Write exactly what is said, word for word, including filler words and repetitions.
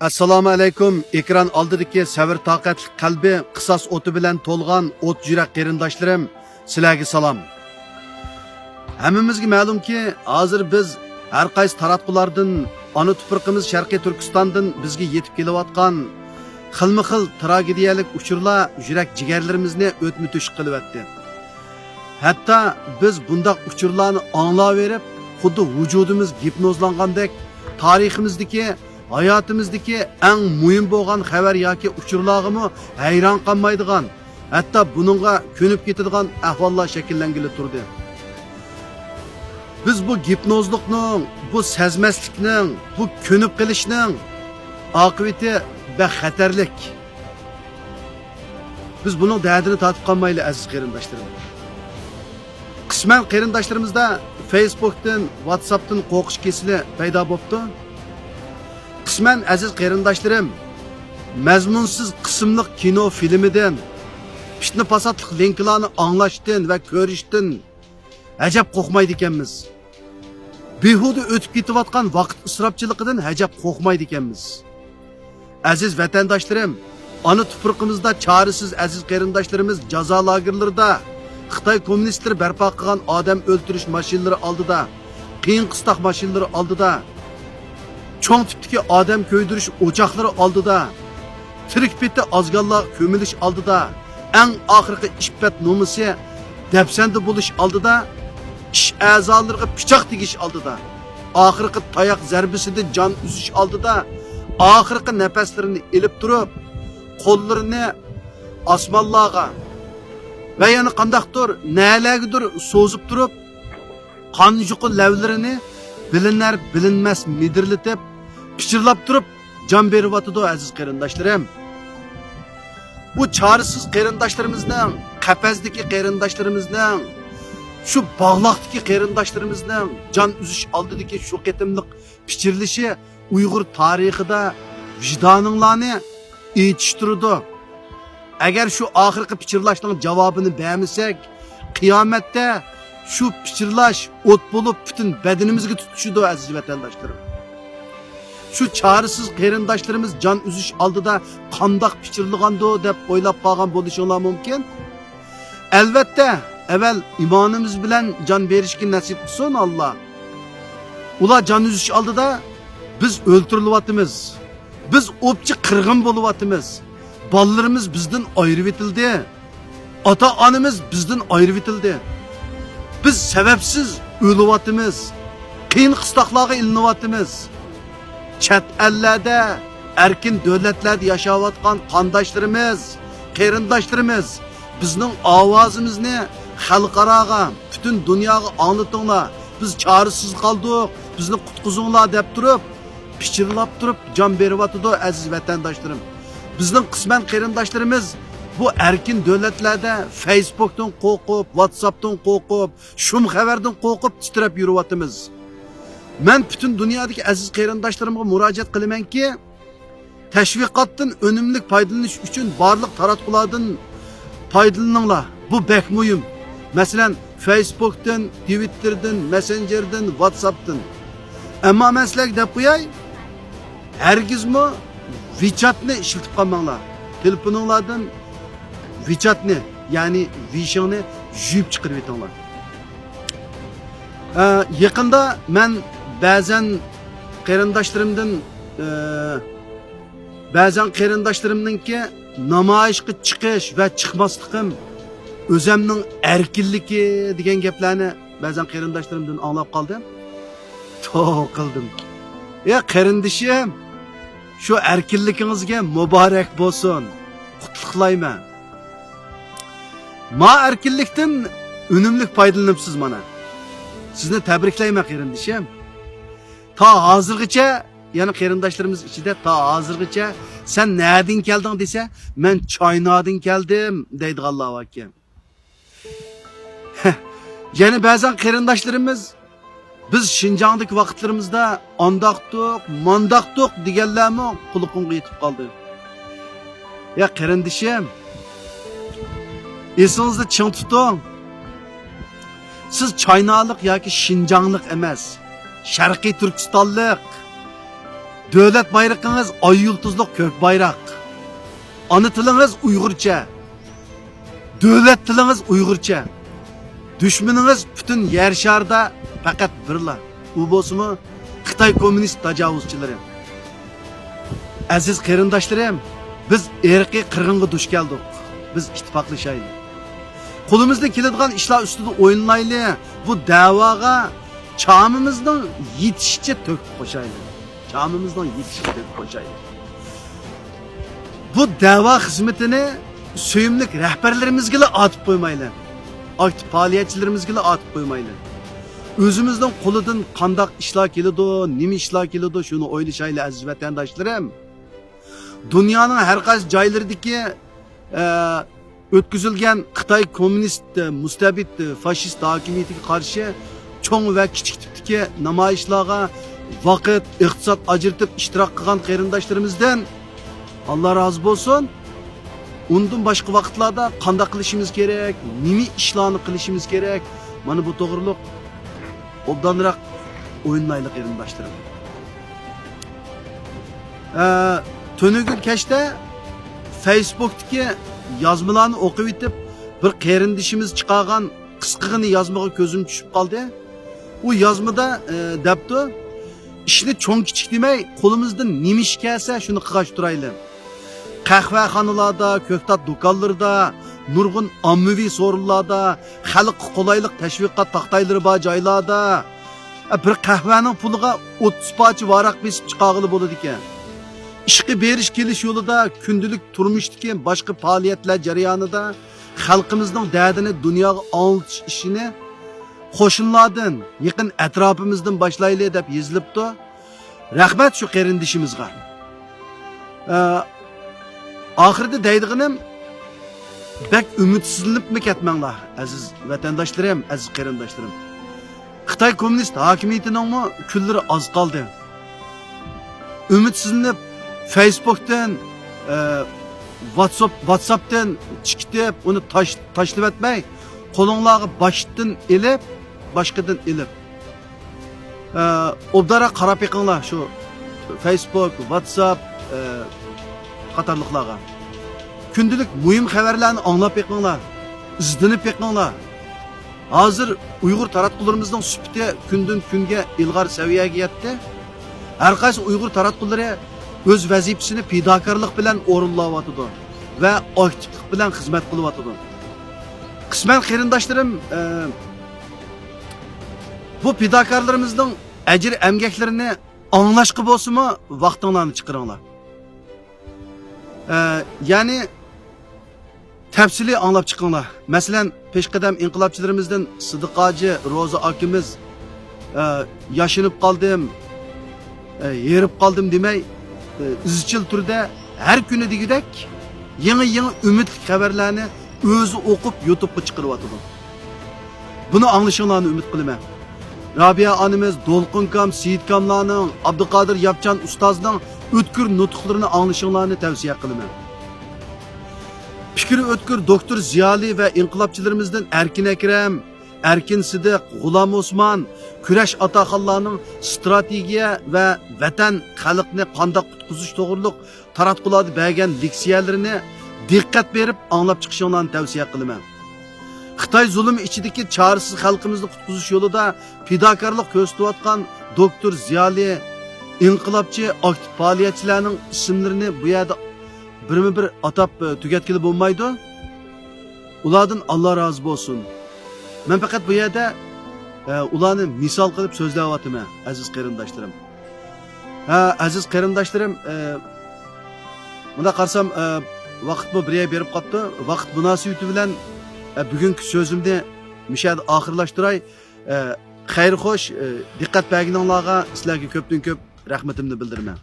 ئەسسالامۇ ئەلەيكۇم، ئېكران ئالدىدىكى سەۋر-تاقەتلىك قەلبى، قىساس ئوتى بىلەن تولغان ئوت يۈرەك قېرىنداشلىرىم، سىلەرگە سالام. ھەممىمىزگە مەلۇمكى، ھازىر بىز ھەر قايسى تاراتقۇلاردىن، ئانا تۇپرىقىمىز شەرقىي تۈركىستاندىن بىزگە يېتىپ كېلىۋاتقان خىلمۇ خىل تراگېدىيەلىك ئۇچۇرلار يۈرەك جىگەرلىرىمىزنى ئۆتمە تۆشۈك قىلىۋەتتى. ھەتتا بىز بۇنداق ئۇچۇرلارنى ئاڭلاۋېرىپ، خۇددى ۋۇجۇدىمىز گىپنوزلانغاندەك، تارىخىمىزدىكى، ھاياتىمىزدىكى ئەڭ مۇھىم بولغان خەۋەر ياكى ئۇچۇرلارغىمۇ ھەيران قالمايدىغان، ھەتتا بۇنىڭغا كۆنۈپ كېتىدىغان ئەھۋاللار شەكىللەنگىلى تۇردى. بىز بۇ گىپنوزلۇقنىڭ، بۇ سەزمەسلىكنىڭ، بۇ كۆنۈپ قېلىشنىڭ ئاقىۋىتى بەك خەتەرلىك. بىز بۇنىڭ دەردىنى تارتىپ قالمايلى، ئەزىز قېرىنداشلىرىم. قىسمەن قېرىنداشلىرىمىزدا فېيسبۇكتىن، ۋاتساپتىن قورقۇش كېسىلى پەيدا بوپتۇ. قىسمەن، ئەزىز قېرىنداشلىرىم، مەزمۇنسىز قىسىملىق كىنو فىلىمىدىن، پىتنە-پاساتلىق لىنكىلارنى ئاڭلاشتىن ۋە كۆرۈشتىن ئەجەب قورقمايدىكەنمىز. بىھۇدە ئۆتۈپ كېتىۋاتقان ۋاقىت ئىسراپچىلىقىدىن ئەجەب قورقمايدىكەنمىز. ئەزىز ۋەتەنداشلىرىم، ئانا تۇپرىقىمىزدا چارىسىز ئەزىز قېرىنداشلىرىمىز جازا لاگېرلىرىدا، خىتاي كوممۇنىستلىرى بەرپا قىلغان ئادەم ئۆلتۈرۈش ماشىنىلىرى ئالدىدا، قىيىن-قىستاق ماشىنىلىرى ئالدىدا، چوڭ تىپتىكى ئادەم كۆيدۈرۈش ئوچاقلىرى ئالدىدا، تىرىك پېتى ئازگاللارغا كۆمۈلۈش ئالدىدا، ئەڭ ئاخىرقى ئىپپەت-نومۇسى دەپسەندە بولۇش ئالدىدا، ئىش ئەزالىرىغا پىچاق تېگىش ئالدىدا، ئاخىرقى تاياق زەربىسىدىن جان ئۈزۈش ئالدىدا، ئاخىرقى نەپەسلىرىنى ئېلىپ تۇرۇپ، قوللىرىنى ئاسمانلارغا ۋە يەنە قانداقتۇر نەلەرگىدۇر سوزۇپ تۇرۇپ، قان يۇقى لەۋلىرىنى بىلىنەر-بىلىنمەس مىدىرلىتىپ، پىچىرلاپ تۇرۇپ جان بېرىۋاتىدۇ، ئەزىز قېرىنداشلىرىم. بۇ چارىسىز قېرىنداشلىرىمىزنىڭ، قەپەستىكى قېرىنداشلىرىمىزنىڭ، شۇ باغلاقتىكى قېرىنداشلىرىمىزنىڭ جان ئۈزۈش ئالدىدىكى شۇ قېتىملىق پىچىرلىشى ئۇيغۇر تارىخىدا ۋىجدانىڭلارنى ئېچىشتۇرىدۇ. ئەگەر شۇ ئاخىرقى پىچىرلاشنىڭ جاۋابىنى بەرمىسەك، قىيامەتتە شۇ پىچىرلاش ئوت بولۇپ پۈتۈن بەدىنىمىزگە تۇتىشىدۇ، ئەزىز ۋەتەنداشلىرىم. شۇ چارىسىز قېرىنداشلىرىمىز جان ئۈزۈش ئالدىدا قانداق پىچىرلىغاندۇ دەپ ئويلاپ قالغان بولۇشۇڭلار مۇمكىن. ئەلۋەتتە، ئەۋەل ئىمانىمىز بىلەن جان بېرىشكە نەسىپ قىلسۇن ئاللا. ئۇلار جان ئۈزۈش ئالدىدا بىز ئۆلتۈرۈلۈۋاتىمىز. بىز ئوپچە قىرغىن بولۇۋاتىمىز. بالىلىرىمىز بىزدىن ئايرىۋېتىلدى. ئاتا-ئانىمىز بىزدىن ئايرىۋېتىلدى. بىز سەۋەبسىز ئۆلۈۋاتىمىز. قىيىن-قىستاقلارغا ئىلىنىۋاتىمىز. چەت ئەللەردە ئەركىن دۆلەتلەردە ياشاۋاتقان قانداشلىرىمىز، قېرىنداشلىرىمىز، بىزنىڭ ئاۋازىمىزنى خەلقئاراغا، پۈتۈن دۇنياغا ئاڭلىتىڭلار. بىز چارىسىز قالدۇق، بىزنى قۇتقۇزۇڭلار دەپ تۇرۇپ، پىچىرلاپ تۇرۇپ جان بېرىۋاتىدۇ، ئەزىز ۋەتەنداشلىرىم. بىزنىڭ قىسمەن قېرىنداشلىرىمىز بۇ ئەركىن دۆلەتلەردە فېيسبۇكتىن قورقۇپ، ۋاتساپتىن قورقۇپ، شۇم خەۋەردىن قورقۇپ تىترەپ يۈرۈۋاتىمىز. مەن پۈتۈن دۇنيادىكى ئەزىز قېرىنداشلىرىمغا مۇراجىئەت قىلىمەنكى، تەشۋىقاتتىن ئۈنۈملۈك پايدىلىنىش ئۈچۈن بارلىق تاراتقۇلاردىن پايدىلىنىڭلار. بۇ بەك مۇھىم. مەسىلەن، فېيسبۇكتىن، تىۋىتتېردىن، مەسسېنجېردىن، ۋاتساپتىن. ئەمما مەن سىلەرگە دەپ قوياي، ھەرگىزمۇ ۋىچاتنى ئىشلىتىپ قالماڭلار. تېلېفونۇڭلاردىن ۋىچاتنى، يەنى ۋىشىڭنى يۇيۇپ چىقىرىۋېتىڭلار. ئە، يېقىندا مەن بەزەن قېرىنداشلىرىمدىن، ئە، بەزەن قېرىنداشلىرىمنىڭكى نامايىشقا چىقىش ۋە چىقماسلىقىم ئۆزەمنىڭ ئەركىنلىكى دېگەن گەپلەرنى بەزەن قېرىنداشلىرىمدىن ئاڭلاپ قالدىم. توۋا قىلدىم. ئە، قېرىندىشىم، شۇ ئەركىنلىكىڭىزگە مۇبارەك بولسۇن. قۇتلۇقلايمەن. ما ئەركىنلىكتىن ئۈنۈملۈك پايدىلىنىپسىز مانا. سىزنى تەبرىكلەيمەن، قېرىندىشىم. تا ھازىرغىچە، يەنى قېرىنداشلىرىمىز ئىچىدە تا ھازىرغىچە «سەن نەدىن كەلدىڭ؟» دېسە، «مەن چاينادىن كەلدىم» دەيدىغانلار باركەن. يەنە بەزەن قېرىنداشلىرىمىز «بىز شىنجاڭدىكى ۋاقىتلىرىمىزدا ئانداقتۇق، مانداقتۇق» دېگەنلەرمۇ قۇلىقىمغا يېتىپ قالدى. يا قېرىندىشىم، ئېسىڭىزدە چىڭ تۇتۇڭ. سىز چاينالىق ياكى شىنجاڭلىق ئەمەس، شەرقىي تۈركىستانلىق. دۆلەت بايرىقىڭىز ئاي يۇلتۇزلۇق كۆك بايراق. ئانا تىلىڭىز ئۇيغۇرچە. دۆلەت تىلىڭىز ئۇيغۇرچە. دۈشمىنىڭىز پۈتۈن يەر شارىدا پەقەت بىرلا. ئۇ بولسىمۇ خىتاي كوممۇنىست تاجاۋۇزچىلىرى. ئەزىز قېرىنداشلىرىم، بىز ئىرقىي قىرغىنغا دۇچ كەلدۇق. بىز ئىتتىپاقلىشايلى. قولىمىزدىن كېلىدىغان ئىشلار ئۈستىدە ئويلىنايلى. بۇ دەۋاغا چامىمىزنىڭ يېتىشىچە تۆھپە قوشايلى. چامىمىزنىڭ يېتىشىچە تۆھپە قوشايلى. بۇ دەۋا خىزمىتىنى سۆيۈملۈك رەھبەرلىرىمىزگىلا ئاتىپ قويمايلى. ئاكتىپ پائالىيەتچىلىرىمىزگىلا ئاتىپ قويمايلى. ئۆزىمىزنىڭ قولىدىن قانداق ئىشلار كېلىدۇ، نېمە ئىشلار كېلىدۇ، شۇنى ئويلىشايلى، ئەزىز ۋەتەنداشلىرىم. دۇنيانىڭ ھەر قايسى جايلىرىدىكى، ئە، ئۆتكۈزۈلگەن خىتاي كوممۇنىست، مۇستەبىت، فاشىست ھاكىمىيىتىگە قارشى چوڭ ۋە كىچىك تىپتىكى نامايىشلارغا ۋاقىت، ئىقتىساد ئاجرىتىپ ئىشتىراك قىلغان قېرىنداشلىرىمىزدىن ئاللا رازى بولسۇن. ئۇندىن باشقا ۋاقىتلاردا قانداق قىلىشىمىز كېرەك، نېمە ئىشلارنى قىلىشىمىز كېرەك، مانا بۇ توغرۇلۇق ئوبدانراق ئويلىنايلى قېرىنداشلىرىم. ئە، تۈنۈگۈن كەچتە فەيسبۇكتىكى يازمىلارنى ئوقۇۋېتىپ، بىر قېرىندىشىمىز چىقارغان قىسقىغىنە يازمىغا كۆزۈم چۈشۈپ قالدى. ئۇ يازمىدا، ئە، دەپتۇ، ئىشنى چوڭ كىچىك دېمەي، قولىمىزدىن نېمە ئىش كەلسە، شۇنى قىلغاچ تۇرايلى. قەھۋەخانىلاردا، كۆكتات دۇكانلىرىدا، نۇرغۇن ئاممىۋى سورۇنلاردا، خەلققە قولايلىق تەشۋىقات تاختايلىرى بار جايلاردا، بىر قەھۋەنىڭ پۇلىغا ئوتتۇز پارچە ۋاراق بېسىپ چىقارغىلى بولىدىكەن. ئىشقا بېرىش كېلىش يولىدا، كۈندىلىك تۇرمۇشتىكى باشقا پائالىيەتلەر جەريانىدا خەلقىمىزنىڭ دەردىنى دۇنياغا ئاڭلىتىش ئىشىنى قوشنىلاردىن، يېقىن ئەتراپىمىزدىن باشلايلى، دەپ يېزىلىپتۇ. رەھمەت شۇ قېرىندىشىمىزغا. ئە، ئاخىرىدا دەيدىغىنىم، بەك ئۈمىدسىزلىنىپمۇ كەتمەڭلار، ئەزىز ۋەتەنداشلىرىم، ئەزىز قېرىنداشلىرىم. خىتاي كوممۇنىست ھاكىمىيىتىنىڭمۇ كۈنلىرى ئاز قالدى. ئۈمىدسىزلىنىپ، فەيسبۇكتىن، ئە، ۋاتساپ، ۋاتساپتىن چىقىتىپ، ئۇنى تاش-، تاشلىۋەتمەي، قولۇڭلارغا باشتىن ئېلىپ، باشقىدىن ئېلىپ، ئە، ئوبدانراق قاراپ بېقىڭلار شۇ فەيسبۇك، ۋاتساپ، ئە، قاتارلىقلارغا. كۈندىلىك مۇھىم خەۋەرلەرنى ئاڭلاپ بېقىڭلار، ئىزدىنىپ بېقىڭلار. ھازىر ئۇيغۇر تاراتقۇلىرىمىزنىڭ سۈپىتى كۈندىن كۈنگە ئىلغار سەۋىيەگە يەتتى. ھەر قايسى ئۇيغۇر تاراتقۇلىرى ئۆز ۋەزىپىسىنى پىداكارلىق بىلەن ئورۇنلاۋاتىدۇ ۋە ئاكتىپلىق بىلەن خىزمەت قىلىۋاتىدۇ. قىسمەن قېرىنداشلىرىم، ئە، بۇ پىداكارلىرىمىزنىڭ ئەجىر ئەمگەكلىرىنى ئاڭلاشقا بولسىمۇ ۋاقتىڭلارنى چىقىرىڭلار. ئە، يەنى تەپسىلىي ئاڭلاپ چىقىڭلار. مەسىلەن، پېشقەدەم ئىنقىلابچىلىرىمىزدىن سىدىق ھاجى، روزا ئاكىمىز، ئە، ياشىنىپ قالدىم، ئە، ھېرىپ قالدىم دېمەي، ئە، ئىزچىل تۈردە ھەر كۈنى دېگۈدەك يېڭى-يېڭى ئۈمىدلىك خەۋەرلەرنى ئۆزى ئوقۇپ يۇتۇبقا چىقىرىۋاتىدۇ. بۇنى ئاڭلىشىڭلارنى ئۈمىد قىلىمەن. رابىيە ئانىمىز، دولقۇنكام، سېيىتكاملارنىڭ، ئابدۇقادىر ياپچان ئۇستازنىڭ ئۆتكۈر نۇتۇقلىرىنى ئاڭلىشىڭلارنى تەۋسىيە قىلىمەن. پىكرى ئۆتكۈر دوكتور زىيالىي ۋە ئىنقىلابچىلىرىمىزدىن ئەركىن ئەكرەم، ئەركىن سىدىق، غۇلام ئوسمان، كۈرەش ئاتاخانلارنىڭ ستراتېگىيە ۋە ۋەتەن، خەلقنى قانداق قۇتقۇزۇش توغرۇلۇق تاراتقۇلاردا بەرگەن لېكسىيەلىرىنى دىققەت بېرىپ ئاڭلاپ چىقىشىڭلارنى تەۋسىيە قىلىمەن. خىتاي زۇلۇمى ئىچىدىكى چارىسىز خەلقىمىزنى قۇتقۇزۇش يولىدا پىداكارلىق كۆرسىتىۋاتقان دوكتور زىيالىي، ئىنقىلابچى، ئاكتىپ پائالىيەتچىلەرنىڭ ئىسىملىرىنى بۇ يەردە بىرمۇ بىر ئاتاپ، ئە، تۈگەتكىلى بولمايدۇ. ئۇلاردىن ئاللا رازى بولسۇن. مەن پەقەت بۇ يەردە، ئە، ئۇلارنى مىسال قىلىپ سۆزلەۋاتىمەن، ئەزىز قېرىنداشلىرىم. ھە، ئەزىز قېرىنداشلىرىم، ئە، مۇنداق قارىسام، ئە، ۋاقىتمۇ بىر يەرگە بېرىپ قاپتۇ. ۋاقىت مۇناسىۋىتى بىلەن، ئە، بۈگۈنكى سۆزۈمنى مۇشۇ يەردە ئاخىرلاشتۇراي. ئە، خەير خوش، ئە، دىققەت بەرگىنىڭلارغا سىلەرگە كۆپتىن كۆپ رەھمىتىمنى بىلدۈرىمەن.